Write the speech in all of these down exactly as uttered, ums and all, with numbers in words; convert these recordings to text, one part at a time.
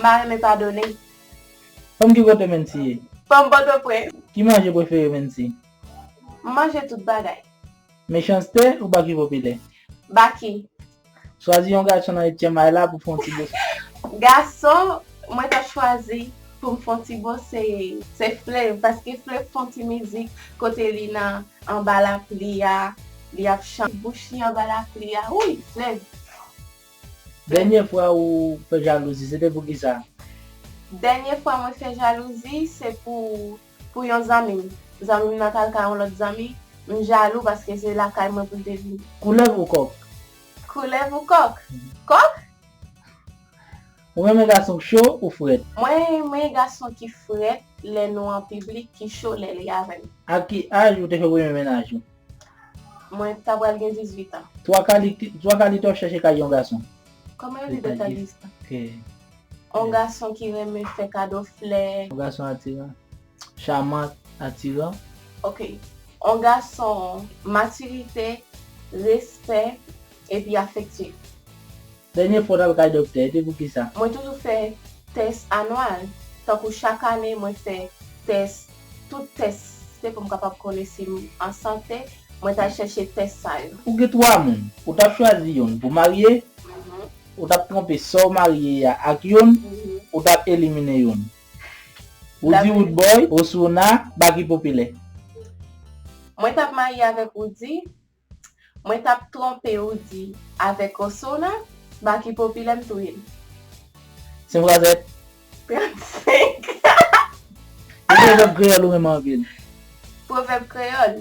M pa renmen padone. Fanm ki kote Mency ye? Fanm Pòtoprens. Ki manje prefere Mency? M manje tout bagay. Mechanste ou Baky Popilè? Baky. Chwazi yon gason nan H M I la pou fè yon ti bose. Gason, mwen ta chwazi pou m fè yon ti bose, se Fleuve, paske Fleuve fè yon ti mizik kote li nan anba lapli a, li ap chante bouch li anba lapli a. Wi, Fleuve. Dènye fwa ou fè jalouzi, se te pou kisa? Dènye fwa mwen fè jalouzi, se pou, pou yon zanmi m. Zanmi m nan t al kay yon lòt zanmi, m jalou paske se lakay mwen pou l te vini. Koulèv ou kòk? Koulèv ou kòk? Kòk? Ou renmen gason k cho ou frèt? Mwen renmen gason ki frèt lè nou an piblik, ki cho lè li avè m. A ki aj ou te fè premye mennaj ou? Mwen ta pral gen dizuit an. Twa kalite, twa kalite w ap chèche kay yon gason? Kòman yo di detajista? Ke Yon gason ki renmen fè kado flè. Yon gason atiran, chaman, atiran. Ok. Yon gason matirite, respè, epi afektif. Dènye fwa w t al kay doktè, e te pou kisa? Mwen toujou fè tès anwal. Tankou chak ane, mwen fè tès, tout tès, se pou m kapab konnen si m an sante. Mwen t al chèche tès sa yo. Ou gen twa moun, ou t ap chwazi youn pou marye, Mhm, ou t ap twonpe sè w marye a ak youn, mhm. Ou t ap elimine youn. Ou Dapre- di Roodboy, Osuna, Baky Popilè. Mwen t ap marye avèk Roody, mwen t ap twonpe Roody avèk Osuna, Baky Popilè m touye l. Senk fwa sèt. Trannsenk. Ki pwovèb kreyòl ou renmen anpil? Pwovèb kreyòl.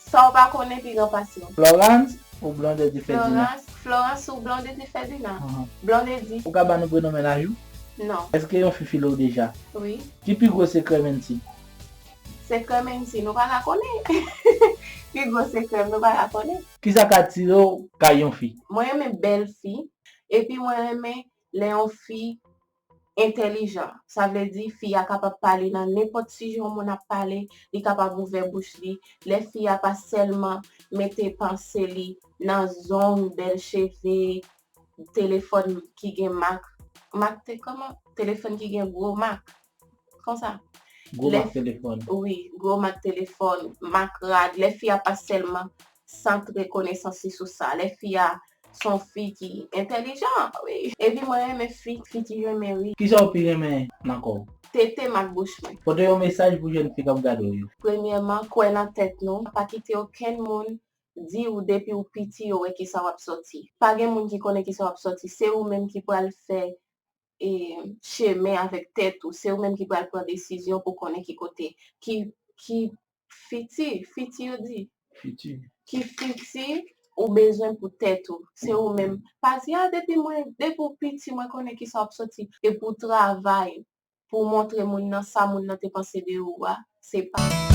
Sa w pa konnen pi gran pase w. Florence ou Blondedy Ferdinand? Florence, Florence ou Blondedy Ferdinand? Ahan. Blondedy. Ou ka ba nou prenon mennaj ou? Non. Èske yon fi file w deja? Wi. Ki pi gwo sekrè Mency? Sekrè Mency, nou pa ka konnen. Pi gwo sekrè m, nou pa ka konnen. Kisa k atire w kay yon fi? Mwen renmen bèl fi. Epi mwen renmen lè yon fi entèlijan. Sa vle di fi a kapab pale nan nenpòt sijè yon moun ap pale, li kapab ouvè bouch li. Lè fi a pa sèlman mete panse li nan zong, bèl cheve, telefòn ki gen mak, mak te kòman? Telefòn ki gen gwo mak. Konsa. Gwo Lè- mak telefòn. Wi, gwo mak telefòn, mak rad. Lè fi a pa sèlman santre konesans li sou sa. Lè fi a se yon fi ki entèlijan, wi. Epi mwen renmen fi, fi ki renmen ri. Kisa w pi renmen nan kò w? Tete m ak bouch mwen. Pote yon mesaj pou jèn fi k ap gade w yo. Premyèman, kwè nan tèt nou. Pa kite okenn moun di w depi w piti yo wè kisa w ap sòti. Pa gen moun ki konnen kisa w ap sòti. Se ou menm ki pral fè e, chemen avèk tèt ou. Se ou menm ki pral pran desizyon pou konnen ki kote, ki, ki fiti, fiti yo di. Fiti. Ki fiti ou bezwen pou tèt ou. Se ou menm. Pa di, a, depi mwen, depi w piti, mwen konnen kisa w ap sòti. E pou w travay, pou w montre moun nan sa moun nan te panse de ou a, se pa.